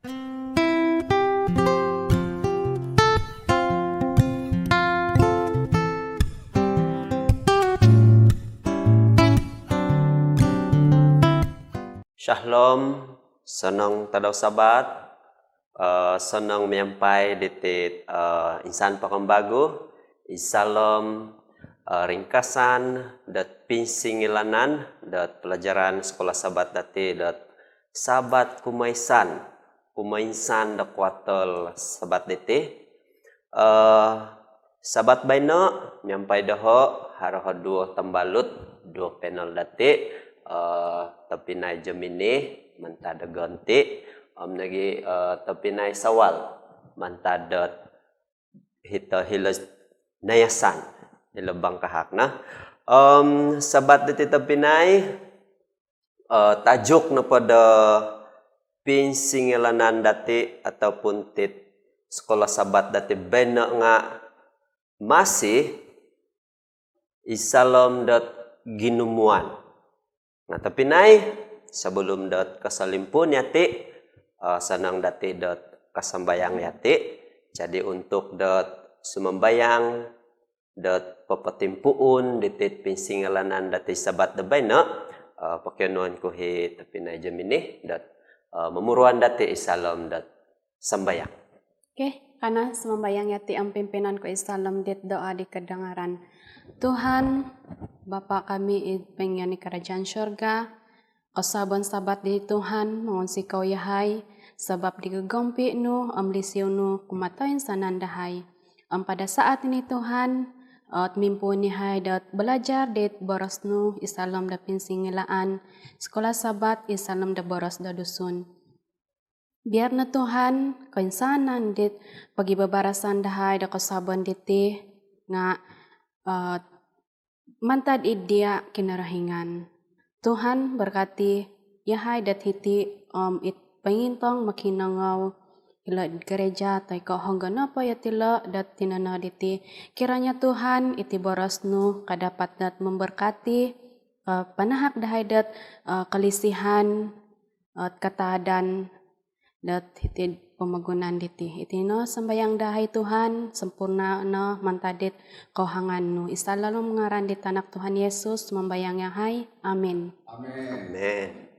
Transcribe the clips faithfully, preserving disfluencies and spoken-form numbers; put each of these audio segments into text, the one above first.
Shalom, sonong tadau Sabat, eh, sonong miampai diti, eh, insan po kembagu, id saalom, eh, ringkasan dot pinsingilaan dot pelajaran Sekolah Sabat dati dot Sabat kumoinsan, kumoinsan do kuartal Sabat diti. Eh, Sabat baino, miampai doho, haro duo tambalut, duo panel dati, eh, tobpinai Jemini, mantad do Gonti, om nogi, eh, tobpinai Sawal, mantad dot hiti hilo Nayasan, hilo Bangkahak no. Om, Sabat diti tobpinai, eh, tajuk nopo do pinsingilaan dati ataupun tit Sekolah Sabat dati baino nga masi id saalom dot ginumuan. Nah, tobpinai, sebelum dot kosolimpuun yati, eh, sonong dati dot kasambayang yati. Jadi, untuk dot sumambayang dot popotimpuun diti pinsingilaan dati Sabat do baino, eh, pokionuon ku i tobpinai Jemini dot, eh, momuruan dati id saalom dot sambayang. Okey, kanou sumambayang yati om pimpinon ku id saalom dit doa di kedengaran. Tuhan, Bapa kami id pangiyani kerajaan syurga, kosuabon Sabat diti Tuhan, mongunsikou yahai, sabab di gogompi nu om lisi nu kumaa toinsanan dahai. Om pada saat ini Tuhan, ot mimpuun yahai dot belajar dit boros nu id saalom do pinsingilaan Sekolah Sabat id saalom do boros do Dusun. Biar no Tuhan, koinsanan dit pogibabarasan dahai do kosuabon diti nga, eh, mantad id dia Kinorohingan. Tuhan, berkati yahai dot hiti om it pongintong mokinongou hilo id gereja toi ko honggo nopo yatilo dot tinono diti. Kiranya Tuhan, iti boros nu kadapat dot memberkati, eh, panahak dahai dot, eh, kolisihan, ot kataadan dot hiti'd pomogunan diti. Iti no sambayang dahai Tuhan, sempurna no mantad dit kouhangan nu. Id saalom ngaran di tanak Tuhan Yesus, sumambayang yahai. Amin. Amin.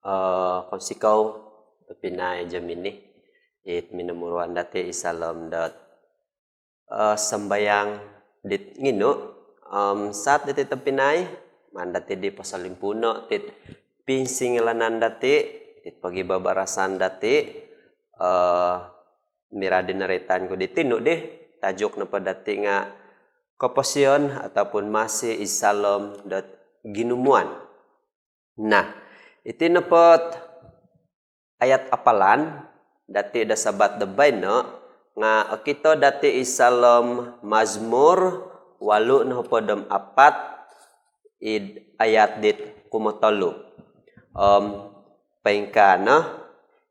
Eh, kounsikou tobpinai Jemini, it minomuruan dati id saalom dot eh, sambayang dit nginu, om, saat diti tobpinai, maan dati di posolimpuuno tit pinsingilaan dati, tit pogibabarasan dati, eh, mirad di noroitan ku di tinu di, tajuk nopo dati nga koposion ataupun masi id saalom dot ginumuan. Nah, iti nopo ayat apalan dati do Sabat do baino nga okito dati id saalom Mazmur walu nohopod om apat id ayat dit kumotolu. Om, poingkaa no,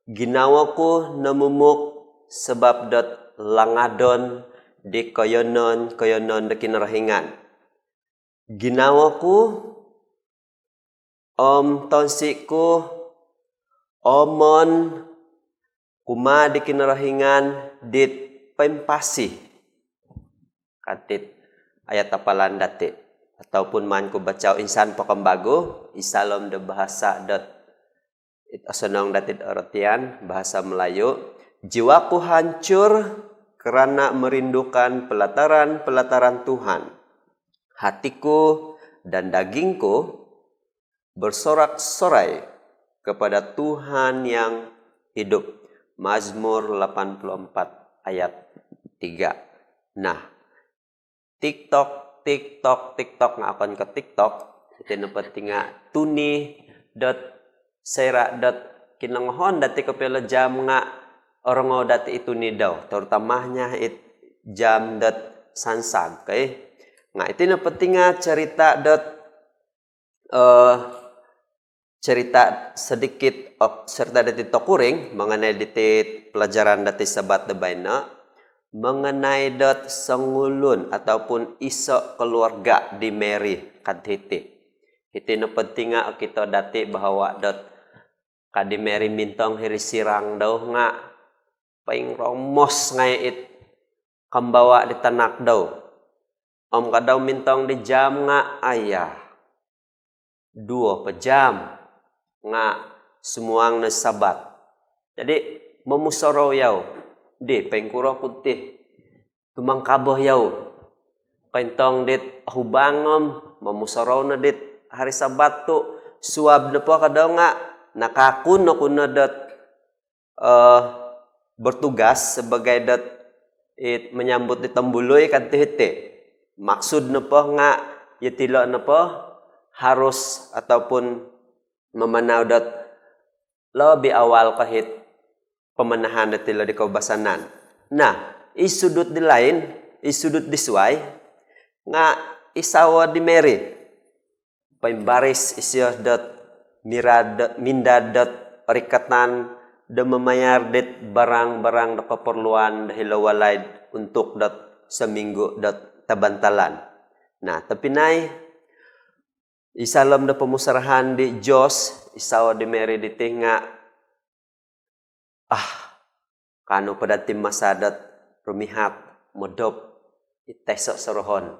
ginawo ku nomumuk sabab dot langadon di koiyonon-koiyonon do Kinorohingan. Ginawo ku om tonsi ku oomon kumaa di Kinorohingan dit poimpasi. Ka dit ayat apalan dati. Ataupun maan ku bacao insan po kembagu, id saalom do bahasa dot it osonong dati orotian, bahasa Melayu. Jiwaku hancur kerana merindukan pelataran-pelataran Tuhan. Hatiku dan dagingku bersorak-sorai kepada Tuhan yang hidup. Mazmur lapan puluh empat ayat tiga. Nah, TikTok, TikTok, TikTok, nga okon ko TikTok. Iti nopo diti nga tuni dot soira dot kinongohon dati kopio ilo jam nga orongou dati i tuni dau, terutamanya it jam dot sansag, okey. Nga iti nopo diti nga cerita dot, eh, cerita sedikit, ok, cerita dati tokuring mengenai diti pelajaran dati Sabat do baino, mengenai dot songulun ataupun iso keluarga di Mary ka diti. Iti nopo diti nga okito dati bahawa dot Ka di Mary mintong hiri sirang dau nga poingromos ngai it kambawa di tanak dau. Om ka dau mintong di jam nga, aya, duo po jam nga sumuang no Sabat. Jadi momusorou yau, di poingkuro ku ti tumangkabo yau. Kointong dit hubang om momusorou no dit hari Sabat tu, suab nopo ka dau nga nakakun oku no dot eh, bertugas sebagai dot it menyambut di tombului kan ti hiti. Maksud nopo nga yatilo nopo harus ataupun mamanau dot lebih awal ko it pamanahan datilo di koubasanan. Nah, i sudut di lain, i sudut di suai nga i sawo di Mary. Poimbaris isio dot mirad-, mindad dot orikatan do mamayar dit barang-barang do keperluan do hilo walai untuk dot seminggu dot tabantalan. Nah, tobpinai, id saalom do pomusarahan di Josh, i sawo di Mary diti nga, ah, kaanu po dati masa dot rumihat, modop, it aiso sorohon,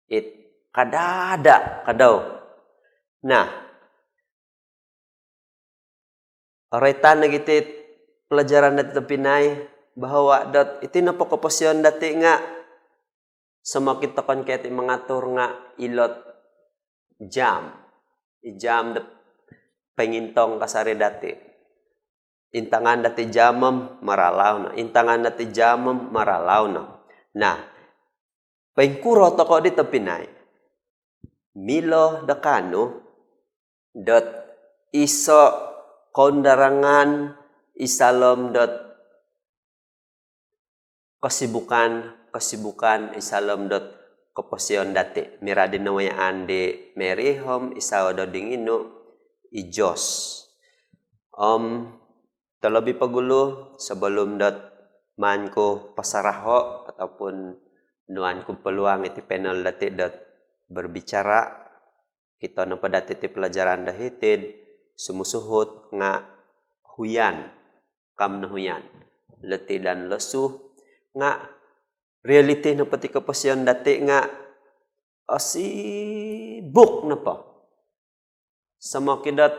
it kadada ka dau. Nah, roitan nogi ti pelajaran dati tobpinai, bahawa dot iti nopo koposion dati nga somokit tokou keti mangatur nga ilo jam. I jam do poingintong kasari dati. Intangan dati jam om maralau no. Intangan dati jam om maralau no. Nah, poingkuro tokou di tobpinai? Milo do kaanu dot iso koundarangan id saalom dot kesibukan, kesibukan id saalom dot koposion dati. Mirad di nawayaan di Mary om i sawo do dinginu, i Josh. Om terlebih pogulu, sebelum dot maan ku pasaraho ataupun nuan ku peluang iti panel dati dot berbicara, kito nopo dati ti pelajaran do hiti id sumusuhut nga huyan, kam no huyan. Letih dan lesu nga realiti nopo ti koposion dati nga osibuk nopo. Somokit dot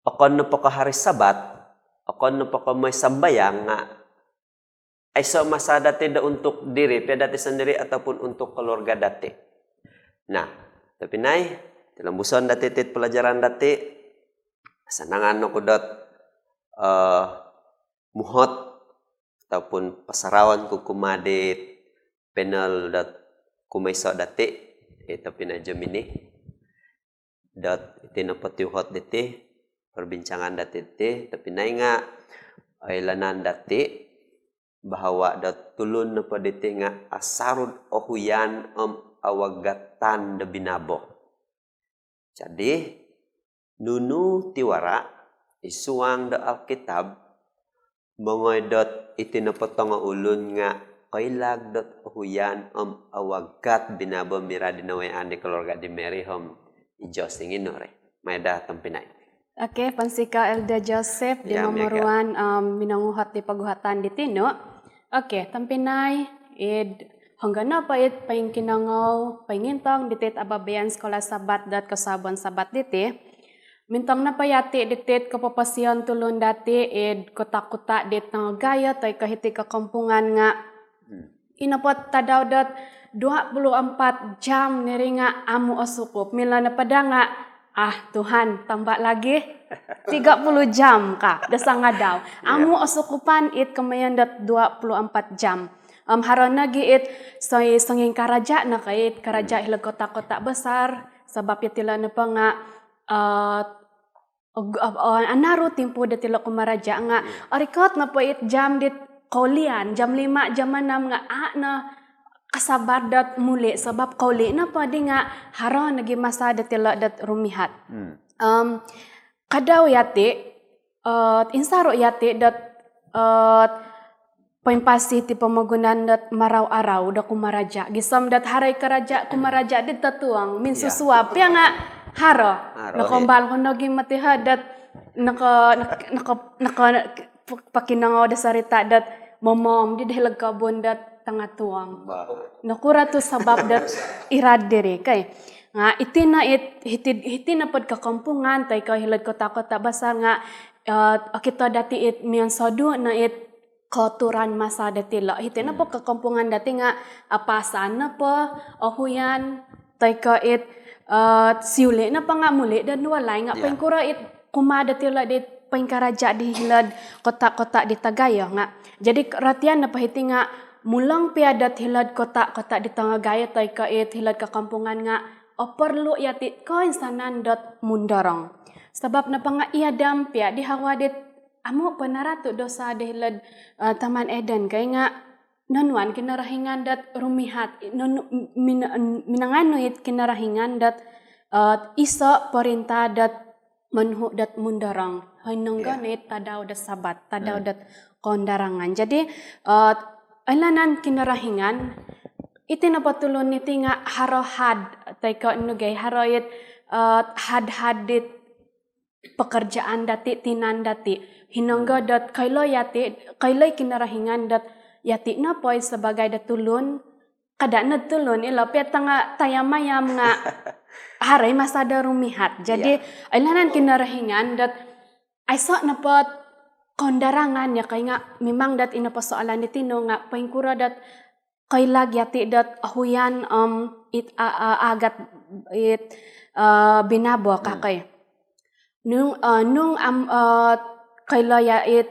okon nopo ko hari Sabat, okon nopo ko mooi sambayang nga aiso masa dati do untuk diri pia dati sendiri ataupun untuk keluarga dati. Nah, tobpinai, tilombuson dati ti pelajaran dati, asanangan oku dot, eh, muhot ataupun pasaraon ku kumaa di panel dot kumoiso dati, eh, tobpinai Jemini. Dot iti nopo ti uhot diti, perbincangan dati ti tobpinai nga oilaan dati bahawa dot tulun nopo diti nga asarud ohuyan om awagatan do binabo. Jadi, nunu ti wara id suang do Alkitab mongoi dot iti nopo tongoulun nga koilag dot ohuyan om awagat binabo mirad di nawayaan di keluarga di Mary om i Josh dinginu ri. Maai daa tobpinai. Okey, pounsikou Elder Joseph di momoruan, em, minonguhot di ponguhatan di tinu. Okey, tobpinai, id honggo nopo it poingkinongou, poingintong diti id abaabayan Sekolah Sabat dot kosuabon Sabat diti, mintong nopo yati diti id kopoposion tulun dati id kota-kota dit nongogayat toi ko hiti kokompungan nga, hmm, i nopo tadau dot dua puluh empat jam diri nga amu osukup. Milo nopo daa nga, ah, Tuhan, tambah lagi tiga puluh jam ka do sangadau. Ya. Amu osukupan it komoyon dot dua puluh empat jam. Om haro nogi it soi-, songingkaraja no ka it karaja, hmm, hilo kota-kota besar, sabab yatilo nopo nga, eh, og-, ob-, o-, anaru timpu datilo kumaraja nga, hmm, orikot nopo it jam dit koulian, jam lima, jam enam nga a no kasabar dot muli sabab kouli nopo di nga haro nogi masa datilo dot rumihat. Hmm. Em, kadau yati, eh, insaru yati dot, eh, poimpasi ti pomogunan dot marau-arau do kumaraja. Gisom dot haro i karaja, kumaraja di totuong, minsusuab. Ya. Pia nga haro. Haro, ya. Nokombal ku nogi moti ha dot Noko, nok-, noko, noko, pokinongou do sorita dot momom di do hilo'd kobun dot tanga tuong. Nokuro tu sabab dot irad diri, kai. Nga iti no it, hiti, hiti nopo'd kokompungan, toi ko hilo'd kota-kota basar nga, eh, okito dati it miansodu no it kooturan masa dati lo. Hiti nopo kokompungan dati nga apasan nopo, ohuyan, toi ko it, eh, siuli nopo nga muli do walai nga poingkuro it kumaa dati lo di poingkaraja di hilo'd kota-kota di tagayo nga. Jadi ratian nopo hiti nga mulong pia dot hilo'd kota-kota di tagayo toi ko it hilo'd kokompungan nga oporlu yati koinsanan dot mundorong. Sabab nopo nga i Adam pia di Hawa dit amu po naratu dosa di hilo'd, eh, Taman Eden, kai nga nonuan Kinorohingan dot rumihat, nonu-, min-, minanganu it Kinorohingan dot, eh, iso perintah dot monuhu dot mundorong. Hinonggo no it tadau dot Sabat, tadau dot koundarangan. Jadi, eh, oilaan Kinorohingan, iti nopo tulun iti nga haro had, toi ko nogi haro it, eh, had-had dit pekerjaan dati, tinan dati. Hinonggo dot koilo yati, koilo Kinorohingan dot yati nopo i sebagai do tulun, kada no tulun, ilo pia tanga tayam-ayam nga haro i masa do rumihat. Jadi, oilaan Kinorohingan dot aiso nopo koundarangan ya, kai nga memang dot ino persoalan di tinu nga poingkuro dot koilag yati dot ohuyan om it, a, a, agat it, eh, binabo ka, kai. Nung, eh, nung am, eh, koilo ya it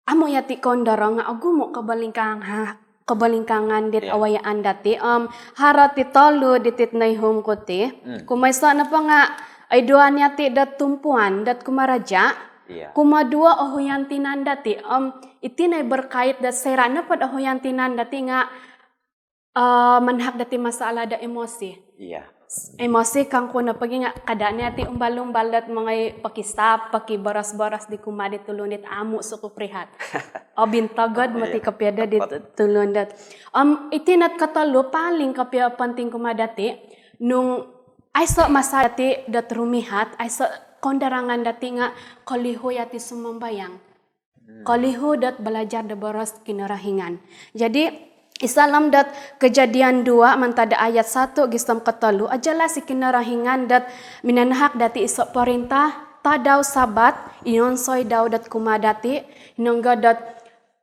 amu yati koundorong nga ogumu kobolingkang, ha, kobolingkangan dit awayaan dati. Om haro ti tolu dit it noihum ku ti. Kumoiso nopo nga oiduan yati dot tumpuan dot kumaraja. Kumoduo ohuyan tinan dati. Om iti no i berkait dot soira nopo'd ohuyan tinan dati nga, eh, manahak dati masalah do emosi. Emosi kangku nopo gia nga kada no yati umbal-umbal dot mongoi pokisap, pokiboros-boros di kumaa di tulun dit amu sukup rihat. Obintogod moti kopio do di tu-, tulun dot. Om iti no it kotolu paling kopio penting kumaa dati, nung aiso masa dati dot rumihat, aiso koundarangan dati nga kolihu yati sumambayang. Kolihu dot balajar do boros Kinorohingan. Jadi, id saalom dot Kejadian dua mantad do ayat satu gisom kotolu, ajalas i Kinorohingan dot minanahak dati iso perintah, tadau Sabat, inonsoi dau dot kumaa dati, hinonggo dot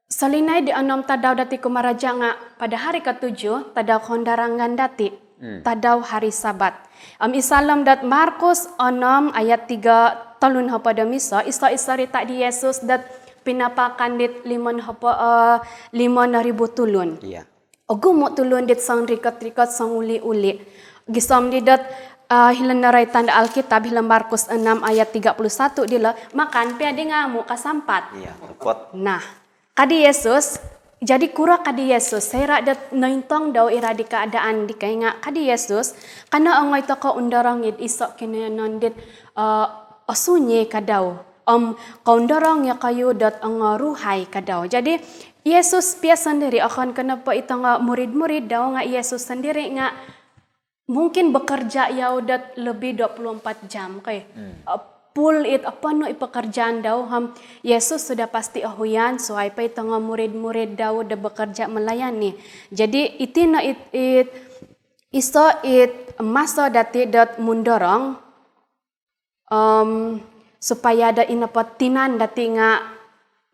solinaid di onom tadau dati kumaraja nga pada hari ketujuh, tadau koundarangan dati. Tadau hari Sabat. Om id saalom dot Markus onom ayat tiga, tolu nohopod om iso, iso i sorita di Yesus dot pinapakan dit limo nohopo-, eh, limo noribu tulun. Ogumu tulun dit songrikot-rikot, songuli-uli. Gisom di dot, eh, hilo noroitan do Alkitab, hilo Markus enam ayat tiga puluh satu dilo, makan pia di nga amu kasampat. Nah, ka di Yesus, jadi kuro ka di Yesus, soira dot nointong dau irad di keadaan di, kai nga ka di Yesus, kanou ongoi tokou undorong id iso kinoyonon dit, eh, osunyi ka dau. Om koundorong iyokoyu dot ongoruhai ka dau. Jadi, Yesus pia sondiri, okon ko nopo it tongo murid-murid dau nga Yesus sondiri nga mungkin bekerja yau dot lebih dua puluh empat jam, kai. Eh, full it, apa no i pekerjaan dau, om Yesus sudah pasti ohuyan, suai po it tongo murid-murid dau do bekerja melayani. Jadi, iti no it, it, iso it maso dati dot mundorong, om supaya do ino po tinan dati nga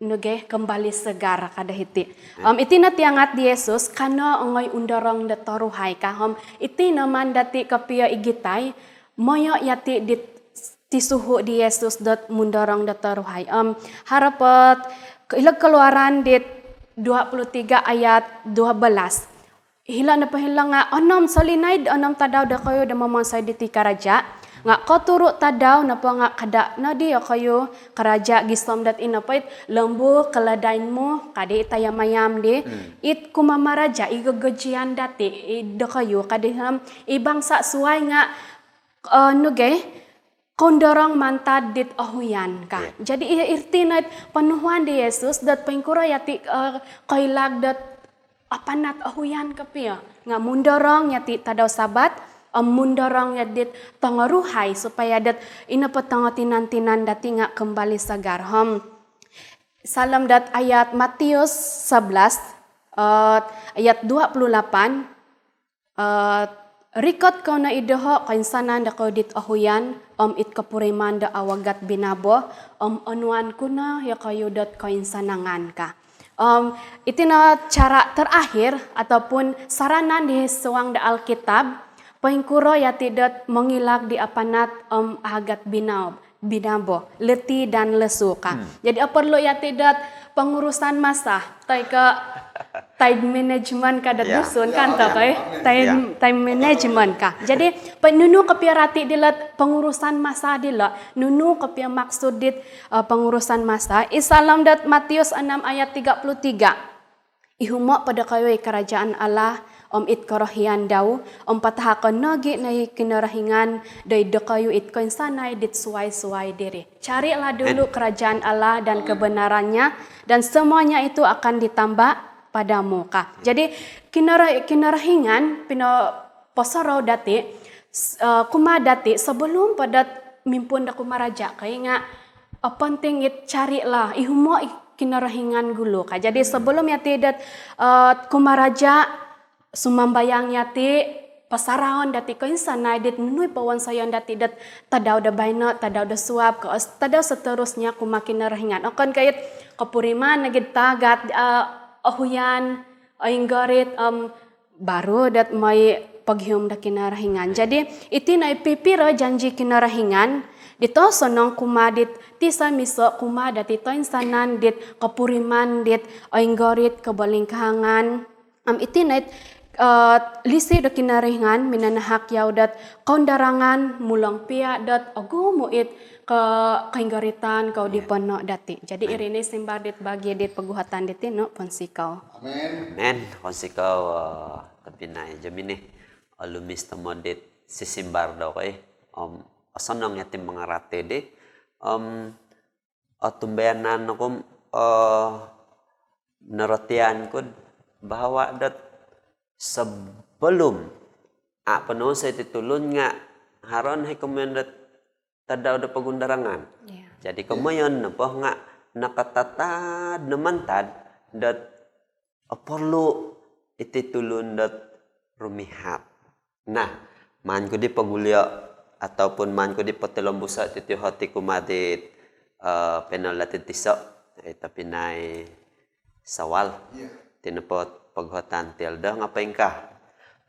nogi kembali segar ka do hiti. Om iti no tiangat di Yesus, kanou ongoi undorong do toruhai ka. Om iti no maan dati kopio igitai, moyo yati dit tisuhu di Yesus dot mundorong do toruhai. Om haro po it hilo Keluaran dit dua puluh tiga ayat dua belas. Hilo nopo hilo nga onom, solinaid onom tadau dokoyu do momonsoi diti karaja. Nga koturu tadau nopo nga kada nodi iyokoyu karaja gisom dot ino po it lembu keledai mu, ka di, tayam-ayam di. It kumamaraja, i gogojian dati, i dokoyu, ka di, om i bangsa suai nga, eh, nogi koundorong mantad dit ohuyan ka. Jadi, i-, iti no it ponuhuan di Yesus dot poingkuro yati, eh, koilag dot apanat ohuyan kopio. Nga mundorong yati tadau Sabat, om mundorong yati dit tongoruhai supaya dot ino po tongotinan-tinan dati nga kembali segar. Om saalom dot ayat Matius sebelas, eh, ayat dua puluh lapan, eh, rikot kou no id doho koinsanan dokoyu dit ohuyan, om it kopuriman do awagat binabo, om onuan ku no yokoyu dot koinsanangan ka. Om iti no cara terakhir ataupun saranan di suang do Alkitab, poingkuro yati dot mongilag di apanat om awagat binabo, binabo, letih dan lesu ka. Hmm. Jadi, perlu yati dot pengurusan masa, toi ko time management ka dot Ya. Dusun kan, Ya, to ya, ko, eh? ya. Time, Ya. time management ka. Jadi, pe-, nunu kopio rati dilo pengurusan masa dilo, nunu kopio maksud dit, eh, pengurusan masa. Id saalom dot Matius enam ayat tiga puluh tiga. Ihumo po dokoyu i kerajaan Allah, om it korohian dau, om patahakon nogi no i Kinorohingan doid dokoyu it koinsanai dit suai-suai diri. Carilah dulu Amen. kerajaan Allah dan Amen. kebenarannya, dan semuanya itu akan ditambah padamu ka. Jadi, Kinoro-, Kinorohingan pinoposorou dati, s-, eh, kumaa dati sebelum po dot mimpuun do kumaraja ka, nga eh, penting it carilah, ihumo i Kinorohingan gulu ka. Jadi, sebelum yati dot, eh, kumaraja, sumambayang yati, pasaraon dati koinsanai dit nunu i powonsoyon dati dot tadau do baino, tadau do suab, ko, tadau seterusnya kumaa Kinorohingan. Okon ko it kopuriman nogi tagat, eh, ohuyan, oinggorit, om baru dot moi pogihum do Kinorohingan. Jadi, iti no i pipiro janji Kinorohingan dit osonong kumaa dit tiso-miso, kumaa dati toinsanan dit kopuriman dit oinggorit, kobolingkahangan. Om iti no it, eh, lisi do Kinorohingan minanahak yau dot koundarangan, mulong pia dot ogumu it ko-, koinggoritan kou di Ya. pono dati. Jadi, Amen. iri no simbar dit bagi dit poguhatan di tinu, pounsikou. Amen. Amen. Pounsikou, eh, tobpinai Jemini. Olumis tomod dit sisimbar dau ka, eh. Om, osonong yati mangarati di. Om, otumbayaan oku, eh, norotian ku bahawa dot sebelum, ah, ponunsai ti tulun nga haro no i komoyon dot tadau do pogundarangan. Ya. Jadi, komoyon nopo nga nakatatad no mantad dot perlu iti tulun dot rumihat. Nah, maan ku di pogulio ataupun maan ku di potilombuso iti tiuhot ti kumaa dit, eh, panel dati tiso, eh, tobpinai Sawal. Ya. Iti nopo poguhatan ti Elder nga poingkaa.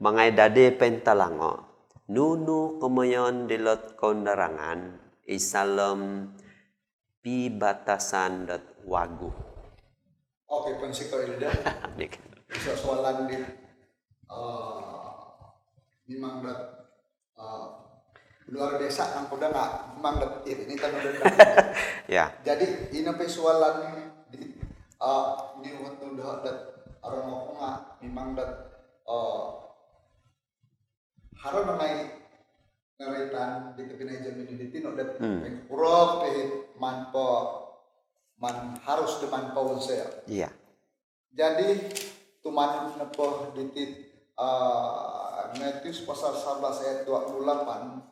Mangai dadi pointalango, nunu komoyon dilo koundarangan id saalom pibatasan dot wagu? Okey, pounsikou Elder. Dik. Iso soalan di, eh, memang dot, eh, luar biasa nangku da nga memang dot iri ni kan udah. Ya. Jadi, ino po i soalan di, eh, di waktu dah dot orang ngomong nga memang dot, eh, haro no mai noroitan di tobpinai Jemini di tinu dot Hmm. poingkuro po it maan po, maan harus do maan powonsoyo. Iya. Jadi, tumanud nopo diti, eh, Matius pasal sebelas ayat dua puluh lapan,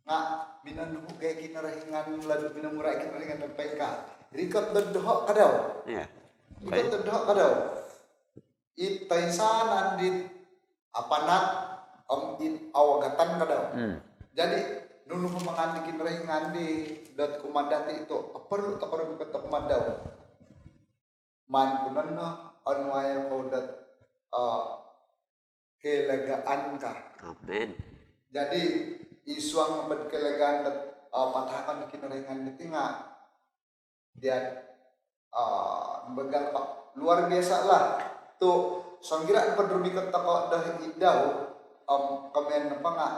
nga minonuhu gai Kinorohingan, lalu minomurai Kinorohingan do poingkaa, rikot do doho ka dau. Iya. Rikot do doho ka dau. It toinsanan dit apanat om it awagatan ka dau. Hmm. Jadi, nunu pun mangan di Kinorohingan di dot kumaa dati tu, perlu tokou do mokito kumaa dau. Maan ku no onuai kou dot, eh, kelegaan ka. Amin. Jadi, id suang nopo kelegaan dot, eh, patahakon Kinorohingan diti nga, dia, eh, begal pak luar biasa lah. Tu, songira nopo rumikot tokou do id dau, om, komoyon nopo nga,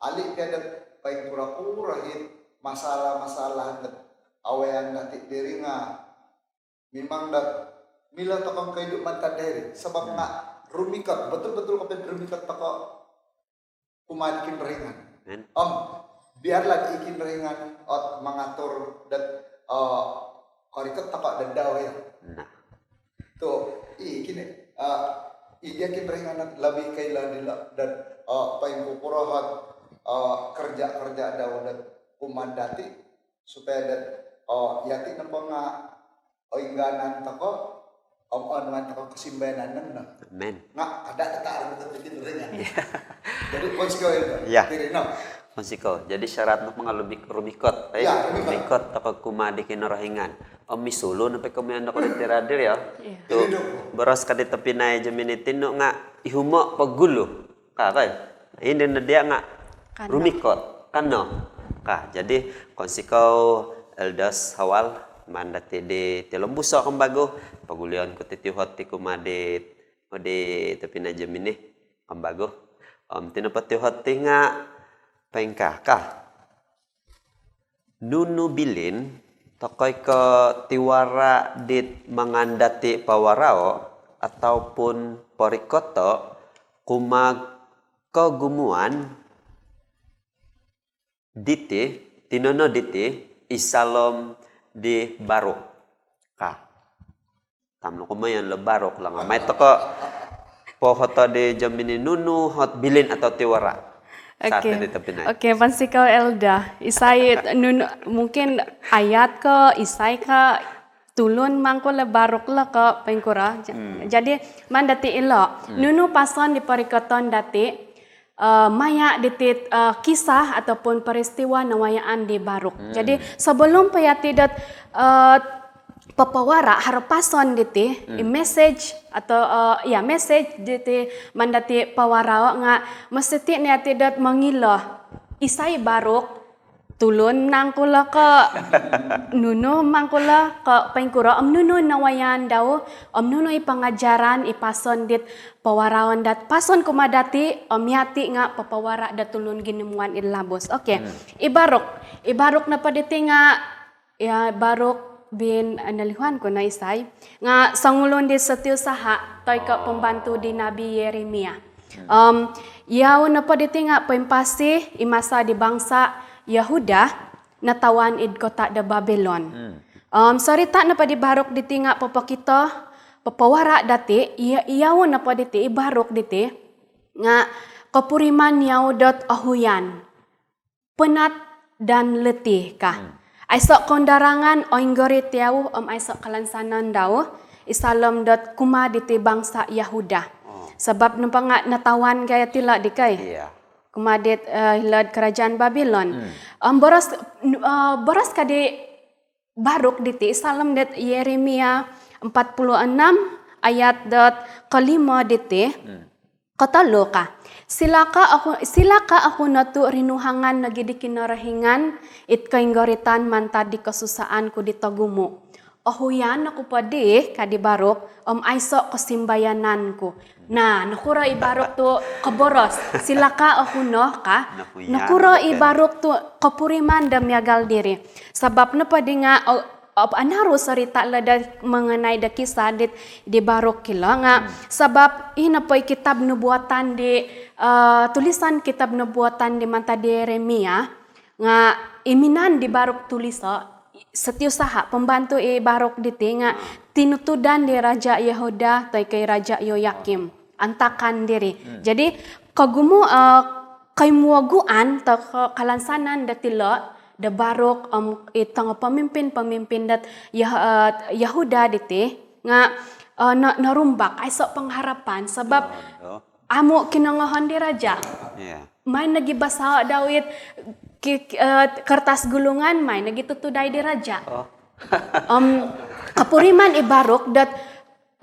ali pia dot poingkuro-kuro it masalah-masalah dot awayaan dati diri nga memang dot milo tokou koidu mantad diri. Sebab Hmm. nga rumikot, betul-betul kopio rumikot tokou kumaa di Kinorohingan. Amin. Om, biarlah di Kinorohingan ot mangatur dot, eh, korikot tokou dot dau ya. Nah. Tu, i kini, eh, i dia Kinorohingan ot lebih koilo dilo dot, eh, poingkukuro ot eh, kerja-kerja dau dot kumaa dati supaya dot, oh, yati nopo nga oingganan toko, om onuan toko kesimbayanan no. Amin. Nga ada tetaruh ke pikiran. Iya. Jadi, pounsikou itu. Iya. Kiri no. Pounsikou. Jadi, syarat nopo nga lumik-, rumikot, eh? Ya, rumikot. Rumikot toko kumaa di Kinorohingan. Om misulu nopo komoyon doko di tiradir, ya. Iya. Tu, boros ka di tobpinai Jemini tinu nga ihumo pogulu. Ka, kai. Ino no dia nga rumikot. Kano. Ka, jadi, pounsikou Elders Hawal, maan dati di tilombuso kembagu, pogulion ku ti tiuhot ti kumaa di, oh, di tobpinai Jemini kembagu. Om, iti nopo tiuhot ti nga poingkaa ka. Nunu bilin tokoi ko tiwara dit mangan dati pawarao ataupun porikoto kumaa kogumuan diti, tinonoo diti, id saalom di Baruk? Ka. Tam no komoyon lo Baruk lo nga. Mai toko pohoto di Jemini nunu ot bilin atau tiwara. Okey. Saat di tobpinai. Okey, pounsikou Elda. Isai nunu, mungkin ayat ko, isai ko, tulun mangku lo Baruk lo ko poingkuro. Ja-, hmm, jadi, maan dati ilo. Hmm. Nunu pason di porikoton dati, eh, maya diti, eh, kisah ataupun peristiwa nawayaan di Baruk. Hmm. Jadi, sebelum po yati dot, eh, papawara haro pason diti, hmm, i message atau, eh, ya, message diti maan dati pawarao nga mesti no yati dot mongilo isai Baruk, tulun mangku lo ko, nunu mangku lo ko poingkuro, om nunu nawayaan dau, om nunu i pengajaran, i pason dit pawaraon dot pason kumaa dati, om yati nga papawara dot tulun ginumuan id labus. Okey. Hmm. I Baruk, i Baruk nopo diti nga, ya, Baruk bin, eh, nolihuan ku no isai. Nga songulun di setiusaha, toi ko pembantu di Nabi Yeremia. Hmm. Om, yau nopo diti nga poimpasi id masa di bangsa Yehuda natawan id kota do Babilon. Hmm. Om, sorita nopo di Baruk diti nga popokito, papawara dati, ya, yau nopo diti, i Baruk diti, nga kopuriman yau dot ohuyan, penat dan letih ka. Hmm. Aiso koundarangan, oinggorit yau, om aiso kalansanan dau id saalom dot kumaa diti bangsa Yehuda. Oh. Sabab nopo nga natawan gaya tilo di kai. Iya. Kumaa dit, eh, hilo'd kerajaan Babilon. Hmm. Om, boros, eh, boros ka di Baruk diti, id saalom dot Yeremia empat puluh enam ayat dot kelima diti. Hmm. Kotolu ka. Silaka oku, silaka oku no tu rinuhangan nogi di Kinorohingan id koinggoritan mantad di kosusaan ku di togumu. Ohuyan oku po dii, ka di Baruk, om aiso kosimbayanan ku. Nah, nokuro i Baruk tu koboros, silaka oku no ka. Nokuro i Baruk tu kopuriman do miagal diri. Sabab nopo di nga, o, o, anaru sorita lo do mengenai do kisah dit, di Baruk hilo nga, hmm, sabab i nopo i kitab nubuatan di, eh, tulisan kitab nubuatan di mantad di Yeremia, nga i minaan di Baruk tuliso, setiusaha, pembantu i Baruk diti nga, hmm, tinutudan di Raja Yehuda, toi ko i Raja Yoyakim. Antakan diri. Hmm. Jadi, kogumu, eh, koimuaguan toi ko kalansanan dot ilo, do Baruk, om, i tongo pemimpin-pemimpin dot Yeh-, eh, Yehuda diti, nga, eh, no-, norumbak, aiso pengharapan, sabab, oh, oh, amu kinongohon di raja. Iya. Maai nogi basao dau it ki-, ki-, eh, kertas gulungan, maai nogi tutudai di raja. Oh. Om, kopuriman i Baruk dot,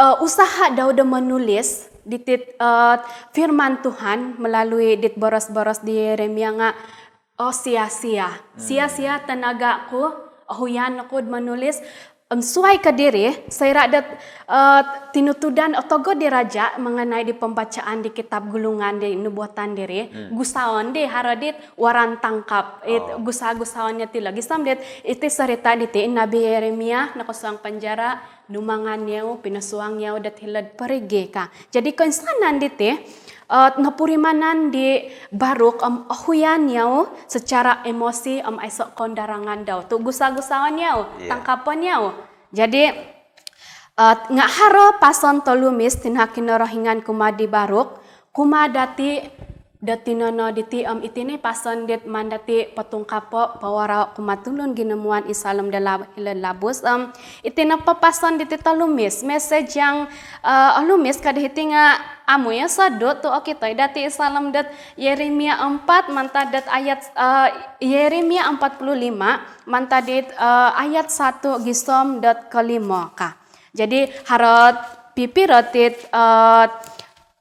eh, usaha dau do menulis diti, eh, firman Tuhan melalui dit boros-boros di Yeremia nga, oh, sia-sia. Hmm. Sia-sia tenaga ku, ohuyan oku do menulis. Om, suai ko diri, soira dot, eh, tinutudan otogod di raja mengenai di pembacaan di kitab gulungan di nubuatan diri, hmm, gusaon di haro dit waran tangkap, it, oh, gusa-gusaon yau tilo. Gisom dit, iti sorita diti, Nabi Yeremia nokosuang penjara, numangan yau, pinosuang yau dot hilo'd perigi ka. Jadi, koinsanan diti, eh, nopurimanan di Baruk, om, ohuyan yau secara emosi, om, aiso koundarangan dau. Tu gusa-gusaon yau, iya, tangkapon yau. Jadi, eh, nga haro pason tolumis tinahak Kinorohingan kumaa di Baruk, kumaa dati do tinono diti, om iti no pason dit maan dati potungkapo, powarao kumaa tulun ginumuan id saalom do la-, hilo labus. Om iti nopo pason diti tolumis, mesej yang, eh, olumis ka do hiti nga amu isodu tu okito i dati id saalom dot Yeremia empat mantad dot ayat, eh, Yeremia empat puluh lima mantad dit, eh, ayat satu gisom dot kolimo ka. Jadi haro pipiro tit, eh,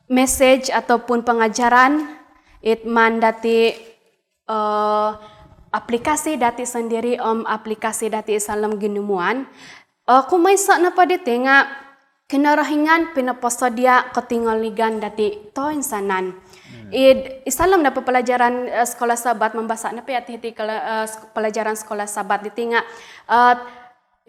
mesej ataupun pengajaran it maan dati, eh, aplikasi dati sendiri om aplikasi dati id saalom ginumuan. Eh, kumoiso nopo diti nga Kinorohingan pinoposodia kotingoligan dati toinsanan. Id, id saalom nopo pelajaran, eh, Sekolah Sabat, mambasa nopo yati hiti kela-, eh, sek-, pelajaran Sekolah Sabat diti nga, eh,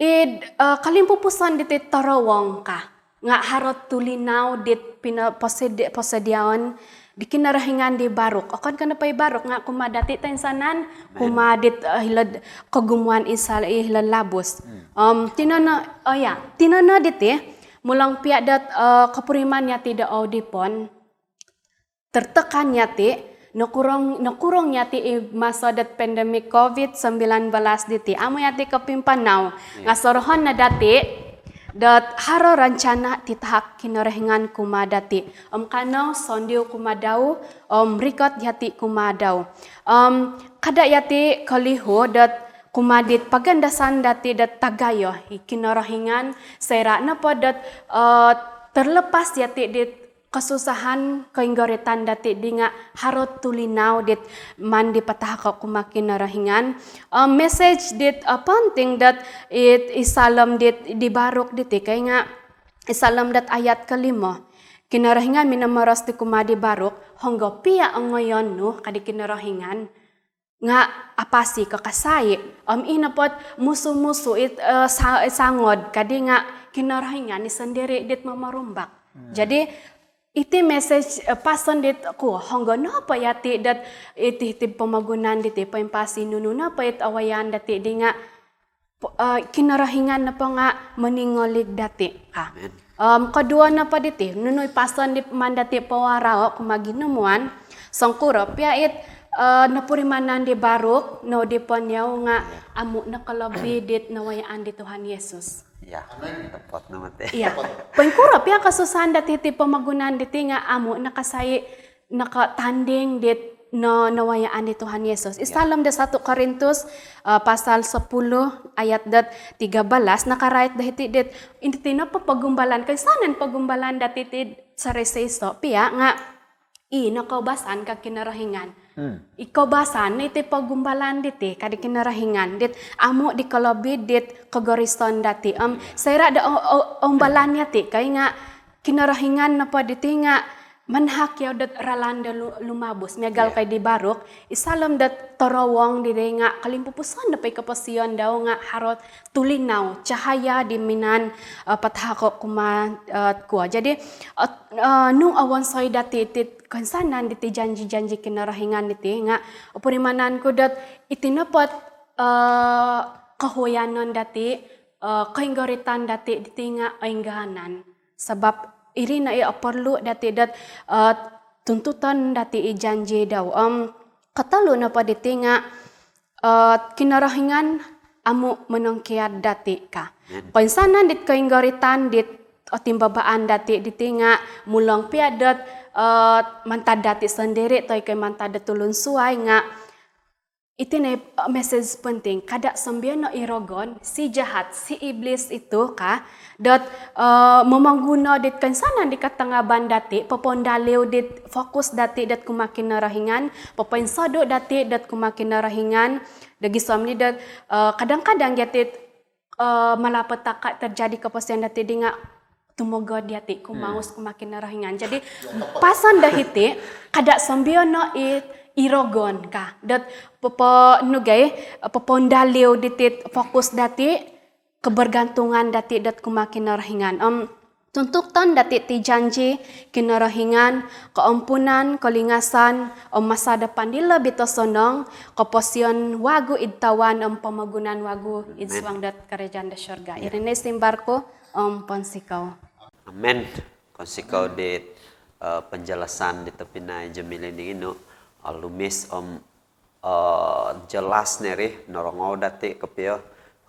id, eh, kolimpupuson diti torowong ka. Nga haro tulinau dit pinoposedi-, posediaon di Kinorohingan di Baruk. Okon ko nopo i Baruk nga kumaa dati toinsanan, kumaa dit, eh, hilo'd kogumuan id saal-, id hilo'd labus. Om tinono, oh ya, tinono diti, mulong pia dot, eh, kopuriman yati do oudipon, tertekan yati, nokurung, nokurung yati id masa dot pandemik covid sembilan belas diti. Amu yati kopimpanau. Nga sorohon no dati dot haro rencana titahak Kinorohingan kumaa dati. Om kanou sondiu kumaa dau, om rikot yati kumaa dau. Om kada yati kolihu dot kumaa dit pagandasan dati dot tagayo i Kinorohingan, soira nopo dot, eh, terlepas yati dit kosusahan, koinggoritan dati di nga haro tulinau dit maan di patahako kumaa Kinorohingan. Eh, mesej dit, eh, penting dot it id saalom dit di Baruk diti ka nga id saalom dot ayat kolimo. Kinorohingan minomoros di kumaa di Baruk, honggo pia ongoyon nu ka di Kinorohingan, nga apasi ko kasai. Om i nopo ot musu-musu it, eh, sa-, sangod ka di nga Kinorohingan i sendiri dit momorumbak. Jadi iti mesej, eh, pason dit ku, honggo nopo yati dot iti, iti pomogunan diti poimpasi nunu nopo it awayaan dati di nga po-, eh, Kinorohingan nopo nga moningolig dati ka. Amen. Om koduo nopo diti, nunu i pason dit maan dati powarao kumaa ginumuan, songkuro pia it, eh, nopurimanan di Baruk, noudipon yau nga amu nokolobi dit nawayaan di Tuhan Yesus. Ya, tepat no mate. Iya. Poingkuro pia kosusahan dati ti pomogunan diti nga amu nakasai nakatanding dit no, nawayaan di Tuhan Yesus. Id saalom do satu Korintus, eh, pasal sepuluh ayat dot tiga belas, nakarait do hiti dit, iti nopo pogumbalan, koinsanan pogumbalan dati ti soroiso-iso pia nga i nokoubasan ka Kinorohingan. I koubasan no iti pogumbalan diti ka di Kinorohingan, dit amu di kolobi dit kogorisan dati. Om soira do o-, o-, oumbalan yati ka i nga Kinorohingan nopo diti nga manahak yau dot ralan do lu-, lumabus. Miagal ko i di Baruk, id saalom dot torowong diri nga kolimpupuson nopo i koposion dau nga haro tulinau, cahaya di minaan, eh, patahako kumaa, eh, kuo. Jadi, eh, eh, nung owonsoi dati iti koinsanan diti janji-janji Kinorohingan diti nga, opurimanan ku dot iti nopo ot, eh, kohuyanan dati, eh, koinggoritan dati diti nga oingganan. Sabab iri no i oporlu dati dot, eh, tuntuton dati i janji dau. Om kotolu nopo diti nga, eh, Kinorohingan amu monongkiad dati ka. Koinsanan dit koinggoritan dit otimbabaan dati diti nga mulong pia dot, eh, mantad dati sondiri toi ko mantad dot tulun suai nga iti no i, eh, mesej penting, kada sombiono i rogon, si jahat, si iblis itu ka, dot, eh, momoguno dit koinsanan di katangaban dati, popoundaliu dit fokus dati dot kumaa Kinorohingan, popoinsodu dati dot kumaa Kinorohingan, do gisom ni dot, eh, kadang-kadang yati, eh, malapetaka terjadi koposion dati di nga tumogod yati, kumaus kumaa Kinorohingan. Jadi, pason do hiti, kada sombiono i, i rogon ka. Dot popo-, nu gai, popoundaliu diti fokus dati, kebergantungan dati dot kumaa Kinorohingan. Om tuntuton dati ti janji Kinorohingan, koompunan, kolingasan, om masa depan di lobi tosonong, koposion wagu id tawan, om pomogunan wagu id suang dot kerajaan do syurga. Iri no i simbar ku, om pounsikou. Amen. Pounsikou dit, eh, penjelasan di tobpinai Jemili di nginu, olumis om, eh, jelas no iri norongou dati kopio,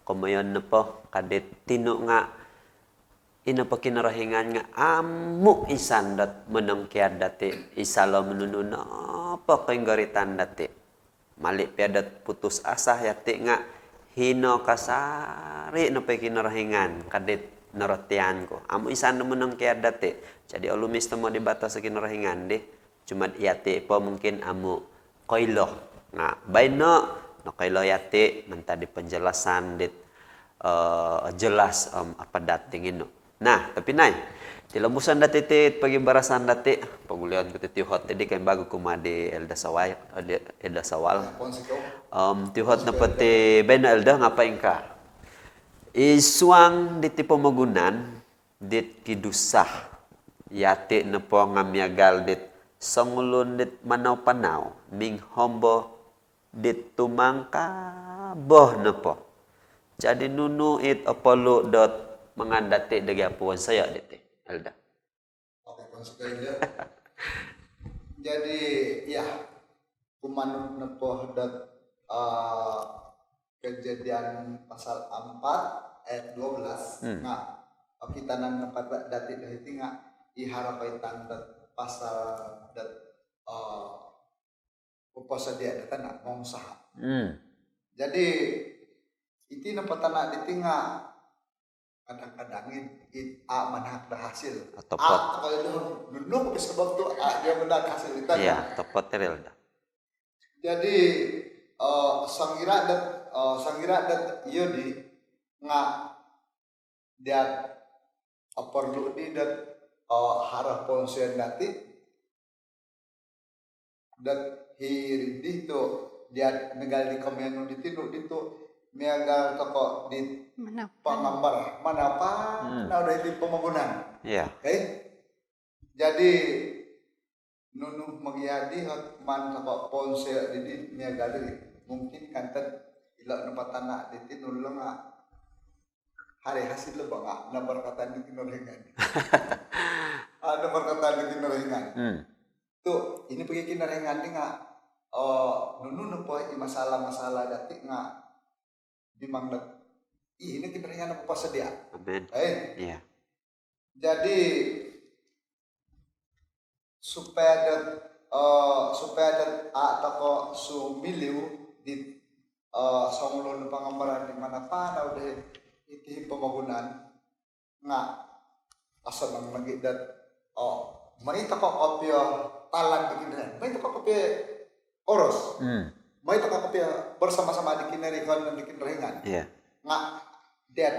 komoyon nopo ka dit tinu nga i nopo Kinorohingan nga amu insan dot monongkiad dati id saalom nunu nopo koinggoritan dati. Mali pia dot putus asa yati nga hino kasari nopo i Kinorohingan ka dit norotian ku. Amu insan do monongkiad dati. Jadi olumis tomod i batos Kinorohingan di. Cuma yati po mungkin amu koilo. Nga baino nokoilo yati mantad di penjelasan dit, eh, jelas om apadat di nginu. Nah, tobpinai, tilombuson dati ti pogibarasan dati, pogulion ku ti tiuhot tadi kembagu kumaa di Elder Sawai, eh, di Elder Sawal. Om tiuhot nopo ti baino Elder, ngapa ingkaa? Id suang diti pomogunan dit kidusa, yati nopo nga miagal dit songulun dit manau-panau, minghombo dit tumangkabo nopo. Jadi nunu it oporlu dot mangan dati do gia puon saya diti, Elder? Okey, puon saya, Elder. Jadi, ya, kumaa nopo dot, eh, Kejadian pasal empat ayat dua belas, hmm, nga okitanan nopo dati do hiti nga i haro kaitan dot pasal dot, eh, poposodia do tanak, mengusaha. Hmm. Jadi, iti nopo tanak diti nga kadang-kadang it, it a manahak do hasil. Otopot. A, kalau itu nunu ko sebab tu a dia manahak hasil di tanak. Iya, otopot iri, Elder. Jadi, eh, songira dot, eh, songira dot iyo di nga dia oporlu di dot, eh, haro ponsen dati, dot hiri di tu dia miagal di komoyon di tinu di tu miagal tokou di pangambar manau-panau, hmm, do hiti pomogunan. Iya. Okey. Jadi, nunu manjadi ot maan tokou ponsen di, di miagal di. Mungkin kanto ilo nopo tanak diti nulung nga haro hasil lo ba nga nabarakatan di Kinorohingan. Ah, nabarakatan di Kinorohingan. Hmm. Tu, i nopo Kinorohingan di nga, oh, nunu nopo i masalah-masalah dati nga di manglet. Ih, i no Kinorohingan nopo poposodia. Amin. Eh. Iya. Jadi, supaya dot, eh, supaya dot a tokou sumiliu di, eh, songulun pangambaran di manau-panau do hiti pomogunan, nga osonong nogi dot, oh, mai tokou kopio talan di Kinorohingan. Mai tokou kopio oros. Hmm. Mai tokou kopio bersama-sama di Kinorohingan, di Kinorohingan. Iya. Nga dia,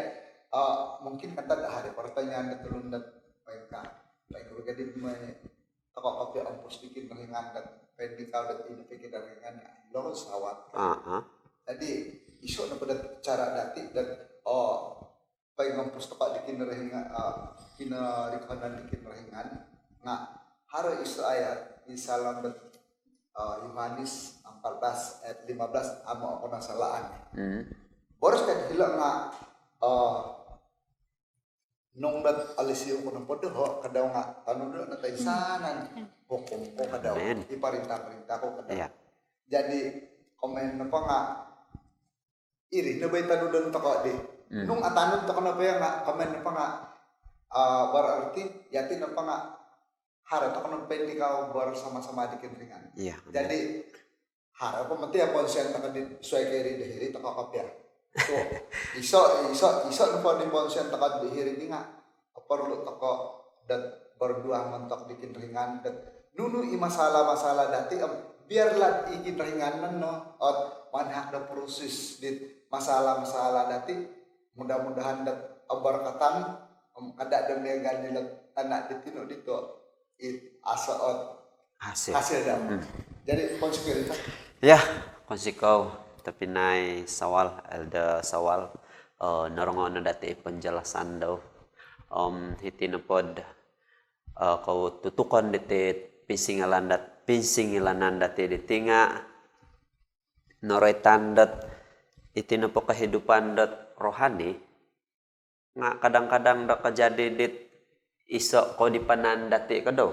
eh, mungkin kanto haro pertanyaan do tulun dot, baik ka, baik ka, jadi mai tokou kopio ompus di Kinorohingan dot pendikau dot i nopo Kinorohingan, lo sawat. Ah, ah. Jadi, iso nopo dot cara dati dot, oh, poingompus tokou di Kinorohingan, ah, Kinorohingan di Kinorohingan. Nga haro iso ayat id saalom dot, ah, Yohanes empat belas ayat lima belas, amu oku nasalaan. Hmm. Boros ka hilo nga, ah, nung dot alisi oku nopo doho, ka dau nga, tanudo no toinsanan hukum ku, ka dau. Amin. I perintah-perintah ku, ka dau. Iya. Jadi, komoyon nopo nga iri no bo i tanudon tokou di. Hmm. Nung atanud tokou nopo iya nga, komoyon nopo nga, ah, berarti yati nopo nga haro tokou nopo pendikau bersama-sama di Kinorohingan. Iya, amin. Jadi, haro po moti ya ponsen tokou di suai ka iri do hiri tokou kopio. Tu, iso, iso, iso nopo di ponsen tokou di hiri di nga perlu tokou dot berdoa montok di Kinorohingan dot nunu i masalah-masalah dati, em, biarlah i Kinorohingan no ot manahak do proses di masalah-masalah dati. Mudah-mudahan dot, em, berkatan, em, kada do miagal di lo tanak di tinu di tu it aso ot hasil. Hasil dau. Hmm. Jadi, pounsikou. Ya, pounsikou tobpinai Sawal, Elder Sawal, eh, norongou no dati penjelasan dau. Om hiti nopo dot, eh, kou tutukon diti pinsingilaan dat-, pinsingilaan dati diti nga noroitan dot iti nopo kehidupan dot rohani nga kadang-kadang do kajadi dit iso kodipanan dati, ka dau.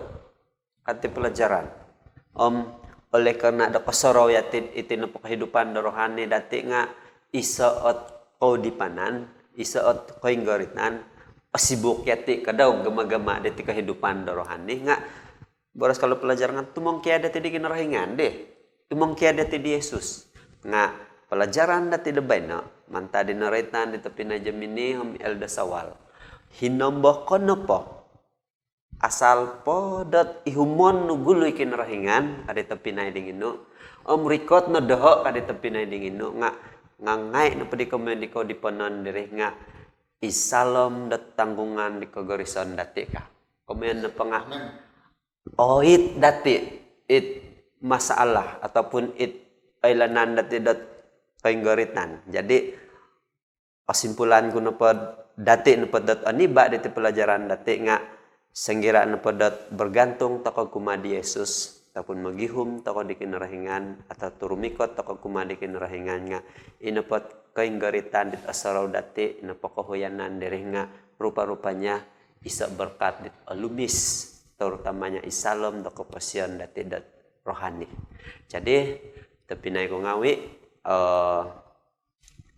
kati pelajaran. Om oleh karena do kosorou yati iti nopo kehidupan do rohani dati nga iso ot koudipanan, iso ot koinggoritan, osibuk yati kadau gama-gama diti kehidupan do rohani nga boros kalau pelajaran nga tumongkiad yati di Kinorohingan deh. Tumongkiad yati di Yesus. Nga pelajaran dati do baino mantad di noroitan di tobpinai Jemini om Elder Sawal. Hinombo ko nopo asal po dot ihumon nu gulu i Kinorohingan kadi tobpinai dinginu. Om rikot no doho kadi tobpinai dinginu nga ngangai no podi komoyon di koudipanan diri nga isalom dot tanggungan di kogorisan dati ka. Komoyon nopo nga oit dati it masalah ataupun it oilaan dati dot koinggoritan. Jadi kesimpulan ku nopo dati nopo dot oniba diti pelajaran dati nga senggira nopo dot bergantung tokou kumaa di Yesus ataupun mogihum tokou di Kinorohingan atau turumikot tokou kumaa di Kinorohingan nga ino pot koinggoritan dit osorou dati ino po kohuyanan diri nga rupa-rupanya iso berkat dit olumis terutamanya isalom do koposion dati dot rohani. Jadi tobpinai ku ngawi eh,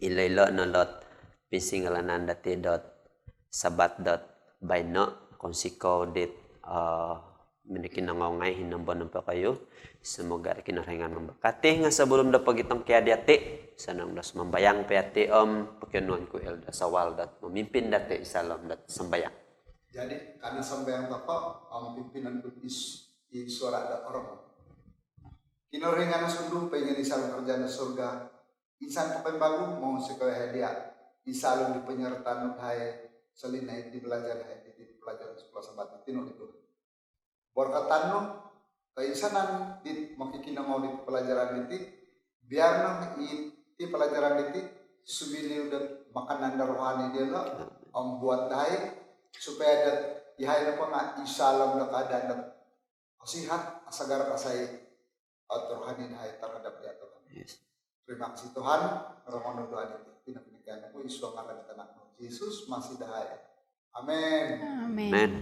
ilo-ilo no dot pinsingilaan dati dot Sabat dot baino kongsi kou dit eh, minikin nongongai hinombo nopo kayu. Semoga Kinorohingan memberkati nga sebelum do pogitongkiad yati sonong do sumambayang po yati om pokionuon ku Elder Sawal dot memimpin dati isalom dot sambayang. Jadi karena sambayang tokou om pimpinan ku is i suara do orang. Kinorohingan sundu poingion id saang kerajaan surga. Insan po kembagu mau sekolah dia. Isalom di penyertaan dahai selina di belajar dahai di pelajaran sekolah Sabat di tinu itu. Berkatan nu keinsanan di makikinongou di pelajaran diti biar nang iti pelajaran diti sumiliu dot makanan do rohani diolo om buat dahai supaya dot ihai nopo nga isalom do keadaan dot sihat asagar kasai rohani dahai terhadap dia Tuhan. Yes. Terima kasih Tuhan. Rohani doa di tina pinikian aku isu ngaran tanak Yesus masih dahai. Amin. Amin. Amin.